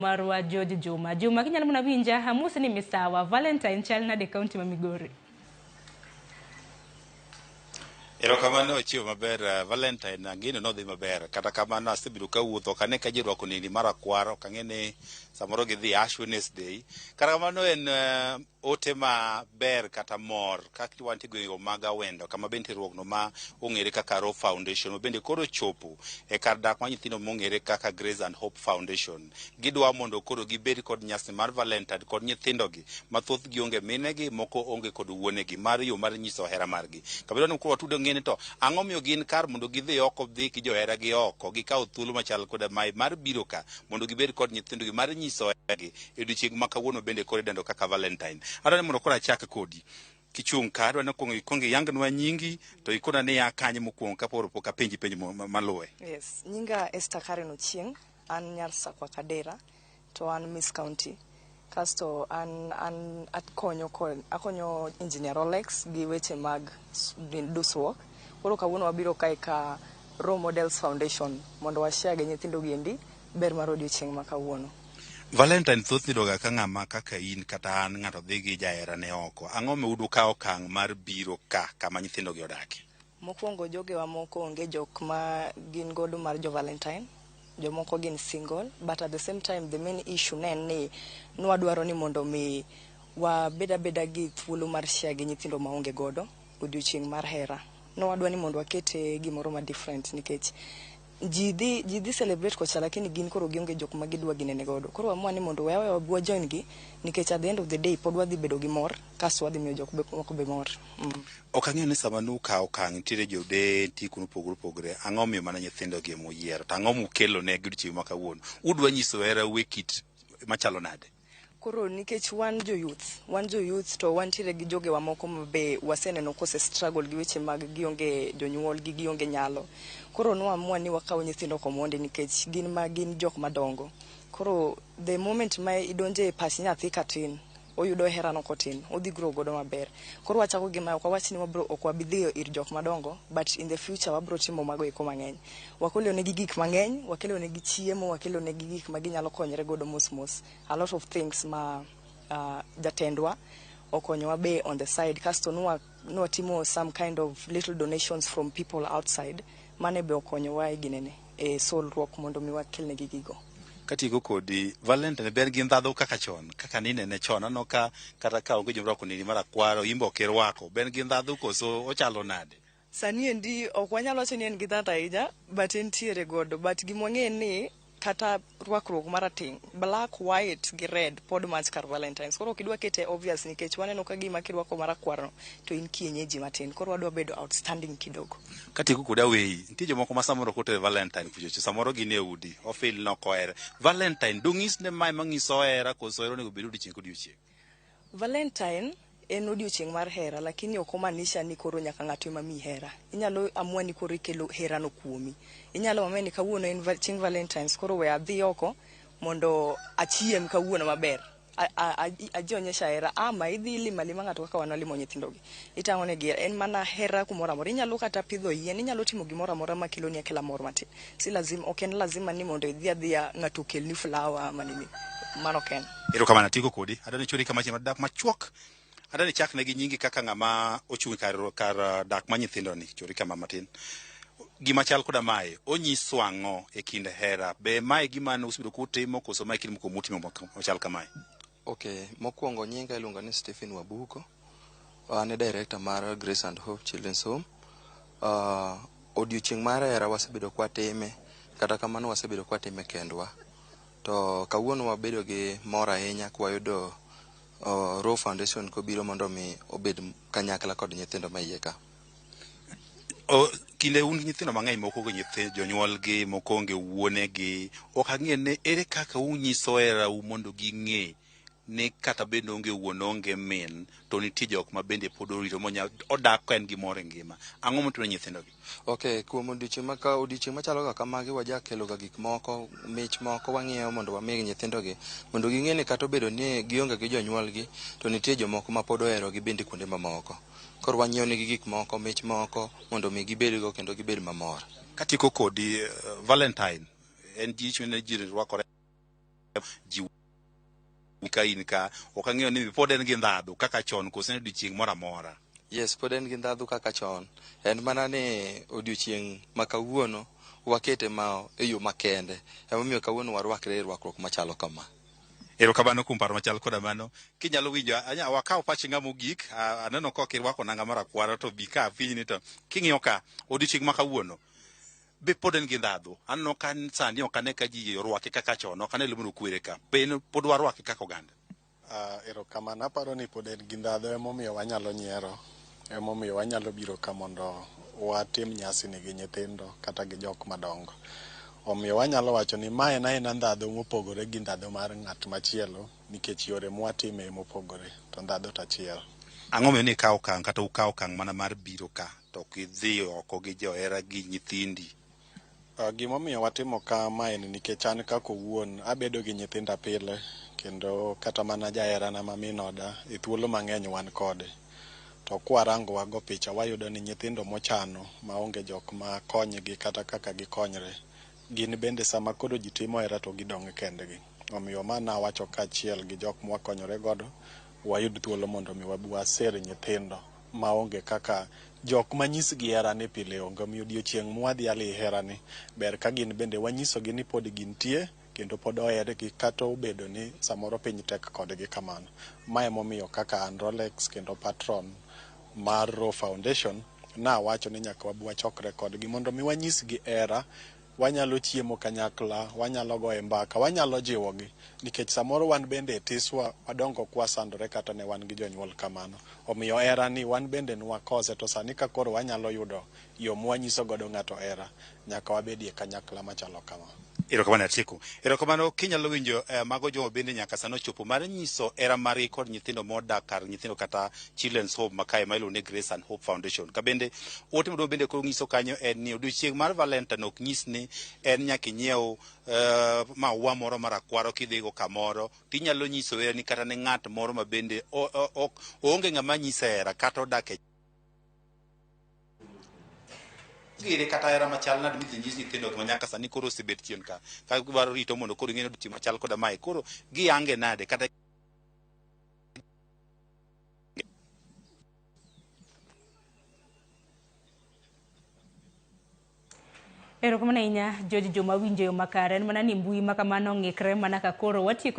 Marwa George Juma. Juma kinyalo mana winja, amosi ni misawa. Valentine chal nade e kaunti ma Migori? Erokamano ochiwo maber Valentine ang'eno nodhi maber kata kamano asebedo kawuotho ok ane ka ji orwako lewni marakwar ok ang'e ni samoro gidhi Ash Wednesday kata kamano en ote maber kata mor kaka wantie gwengego mag Awendo kama bende nitie riwruogno ma ong'ere kaka Roho Foundation ma bende koro ochopo e kar dak mar nyithindo mong'ere kaka Grace and Hope Foundation. Gidwa mondo koro gibed kod nyasi mar Valentine kod nyithindogi ma thothgi onge minegi, moko onge kod wuonegi mar yo mar nyiso hera margi. Kama idwa ni koro watude ng'e ni to ang'o miyo gin kar mondo gidhi oko dhi gi joheragi oko gikawo thuolo machal koda mae mar biro ka mondo gibed kod nyithindogi mar nyiso heragi e odiochieng' ma kawuono bende koro idendo kaka Valentine. Adwa ni mondo koro achak kodi. Kichung' ka adwa ni kuong ikuong iyangnwa nyingi to ikona ni ya kanye mokwongo kaporo pok apenji penjo maluwe. Yes, nyinga Esther Karen Ochieng, an nyar Sakwa Kadera to an Miss County. Kasto an akonyo akonyo Engineer Rolex gi weche mag dusruok. Koro kawuono wabiro kae ka Role Models Foundation mondo wa share gi nyithindo gi endi ber mar odiochieng' ma kawuono. Valentine thoth yudoga ka ng'ama kaka in kata an ng'ato dhi gi jaherane oko. Ang'o miudo ka okang' mar biro ka kama nyithindo gi odakie? Mokwongo jogewa moko onge jok ma gin godo mar jo Valentine, jomoko gin single, but at the same time the main issue ne en ni nwadwaro ni mondo mi wabed abeda gi thuolo mar share gi nyithindo maonge godo odiochieng' mar hera. Nwadwa ni mondo wakete gimoro ma different nikech ji dhi celebrate kocha lakini gin koro gionge jok ma gidwa ginene godo. Koro waamua ni mondo we aweya wa join gi nikech at the end of the day pod wadhi bedo gi mor kasto wadhi miyo jok moko be mor. Ok ang'eyo ni sama nukawo okang' nitiere jode nitie kuonde mopogore opogore. Ang'o miyo mana nyithindo gi ema uyiero? To ang'o mukelo ne gi odiochieng' ma kawuono? Udwa nyiso herau e kit machalo nade? Koro nikech wan jo youth, wan jo youth to wantiere gi jogewa moko ma be waseneno kose struggle gi weche mag gionge jonyuol gi gionge nyalo. Koro nwaamua ni wakaw nyithindo komondi nikech gin ma gin jok madongo. Koro the moment ma idonje e pach nyathi katin, oyudo hera no kotin, odhi grow godo maber. Koro wachako gi mae, ok wawach ni wabro, ok wabi dhiyo ir jok madongo, but in the future wabro timo mago eko mang'eny. Wakelo negi gik mang'eny, wakelo negi chiemo, wakelo negi gik ma ginyalo konyre godo mos mos. A lot of things ma jatendwa okonyowa be on the side. Kasto nwatimo some kind of little donations from people outside. Mane be okonyowa e ginene, e solruok mondo mi wakelnegi gigo. Katieko kodi, Valentine ber gi ndhadhu kaka chon, kaka ninene chon. Aneno ka kata ka onge jomorwako lewni marakwaro, in be ok irwako. Be en gi ndhadhu koso ochalo nade? Sani endi ok wanyal wacho ni en gi ndhadhu ahinya, but entiere godo. But gima wang'e ni kata rwakruok marateng', black, white gi red pod match kar Valentines. Koro ok idwa kete obvious nikech waneno ka gima kirwako marakwar no to in kienyeji matin. Koro wadwa bedo outstanding kidogo. Katieko kodi aweyi, nitie jomoko ma samoro kotere Valentine kuchocho, samoro gin e udi, ofil ni ok ohere. Valentine, dong'is ne mae mang'iso hera koso hera onego bed odiochieng' kodiochieng'? Valentine en odiochieng' mar hera lakini ok omaanisha ni koro nyaka ng'ato ema miyi hera. Inyalo amua ni koro ikelo hera no kuomi. Inyalo amua ni kawuono en chieng' Valentines koro we adhi oko mondo achiem kawuono maber. Ajionyesha hera ama idhi limo alima ng'ato kaka wan walimo nyithindo gi. Itang'o negi en mana hera kumoro amora. Inyalo kata pidho yien, inyalo timo gimoro amora makeloni akela mor matin. Si lazima, ok en lazima ni mondo idhi adhiya ng'ato okelni flower ama nini. Mano ok en. Erokamano atieko kodi. Adwa ni chori kama chielo dak machuok. Adwa ni ichak negi nyingi kaka ng'ama ochung' kar dak ma nyithindo ni. Chori kama matin. Gima chal koda mae, onyiso ang'o e kind hera? Be mae gima ne usebedo kutimo koso mae kinde mokwongo mutimo machal kamae? Okay, mokwongo nyinga iluongo ni Stephen Wabuko. An e director mar Grace and Hope Children's Home. Odiochieng' mar hera wasebedo kwatime, kata kamano wasebedo kwatime kendwa. To kawuono wabedo gi mor ahinya kwayudo Roho Foundation kobiro mondo mi obed kanyakla kod nyithindo ma iye ka. O, kinde un gi nyithindo mang'eny moko onge nyithind jonyuolgi, moko onge wuonegi. Ok ang'e ni ere kaka unyiso herau mondo ging'e ni kata bed ni onge wuon onge min to nitie jok ma bende pod orito monya odak ka en gi mor e ngima. Ang'o mutimo ne nyithindo gi? Okay, kuom odiochieng' ma ka odiochieng' machalo kaka magi waja kelo ga gik moko, mich moko wang'iewo mondo wami nyithindo gi mondo ging'e ni kata obedo ni gionge gi jonyuolgi to nitie jomoko ma pod oherogi bende kuonde mamoko. Koro wanyiewo negi gik moko, mich moko mondo mi gibedgo kendo gibed mamor. Katieko kodi, Valentine en ji ne ji rwakore Ji ka in ka ok ang'eyo ni pod en gi ndhadhu kaka chon koso en odiochieng' moro amora. Yes, pod en gi ndhadhu kaka chon. En mana ni odiochieng' ma kawuono wakete ma e yo makende. Emomiyo kawuono warwakre e rwakruok machalo kama. Erokamano kuom paro machal koda mano. Kinyalo winjo, anya wakaw pach ng'a mogik, aneno ka ok irwako nanga marakwaro to bi ka apenji ni to king'iyo ka odiochieng' ma kawuono be pod en gi ndhadhu. Aneno ka sani ok ane ka ji orwake kaka chon, ok ane mondo kwere ka. Be pod warwake kaka oganda? Erokamano, aparo ni pod en gi ndhadhu emomiyo wanyalo nyiero, emomiyo wanyalo biro ka mondo watim nyasi ni gi nyithindo kata gi jok madongo. Omiyo wanyalo wacho ni ma en aena ndhadhu mopogore gi ndhadhu mar ng'at machielo nikech yore mwatime emopogore to ndhadhu to achiel. Ang'o momiyo ni ikawo okang' kata ukawo okang' mana mar biro ka to ok idhi oko gi johera gi nyithindi? Gimomiyo watimo kama en nikech an kaka owuon abedo gi nyithinda pile kendo kata mana jaherana ma min oda e thuolo mang'eny wan kode. To kwarango wago picha wayudo ni nyithindo mochano maonge jok ma konygi kata kaka gikonyre gin bende sama koro ji timo hera to gidong' kendgi. Omiyo ma nawacho kaachiel gi jok mwakonyore godo wayud thuolo mondo mi wabi waser nyithindo maonge kaka jok manyisgi hera ni pile onge. Omiyo odiochieng' mwadhialie hera ni ber ka gin bende wanyisogi ni pod gintie kendo pod ohergi kata obedo ni samoro piny tek kodgi kamano. Ma emomiyo kaka an Rolex kendo patron mar Raw Foundation nawacho ni nyaka wabi wachokre kodgi mondo mi wanyisgi hera. Wanyalo chiemo kanyakla, wanyalo goye mbaka, wanyalo jiwogi nikech samoro wan bende e tiswa wadongo kwasandore kata ne wan gi jonyuol kamano. Omiyo hera ni wan bende nwakose to sani ka koro wanyalo yudo yo mwanyiso godo ng'ato hera, nyaka wabedie kanyakla machalo kama. Erokamano Atieko. Erokamano kinyalo winjo mago jogo bende nyaka sani ochopo mar nyiso hera margi kod nyithindo modak kar nyithindo kata Children's Home makae ma iluongo ni Grace and Hope Foundation. Ka bende ote maduong' bende koro nyiso kanyo en ni odiochieng' mar Valentine ok nyis ni en nyaka inyiew maua moro marakwaro kidhigo kamoro tinyalo nyiso herani kata ne ng'at moro ma bende oonge ng'ama nyise hera kata odak e gire kata hera machal nade midhi nyis nyithindo ma nyaka sani koro osebet chien ka ka gidwaro rito mondo koro ing'e ni odiochieng' machal koda mae koro giyange nade kata Erokamano ahinya George Juma winjo yo makare en mana ni mbui ma kamano ng'ikre mana ka koro watieko.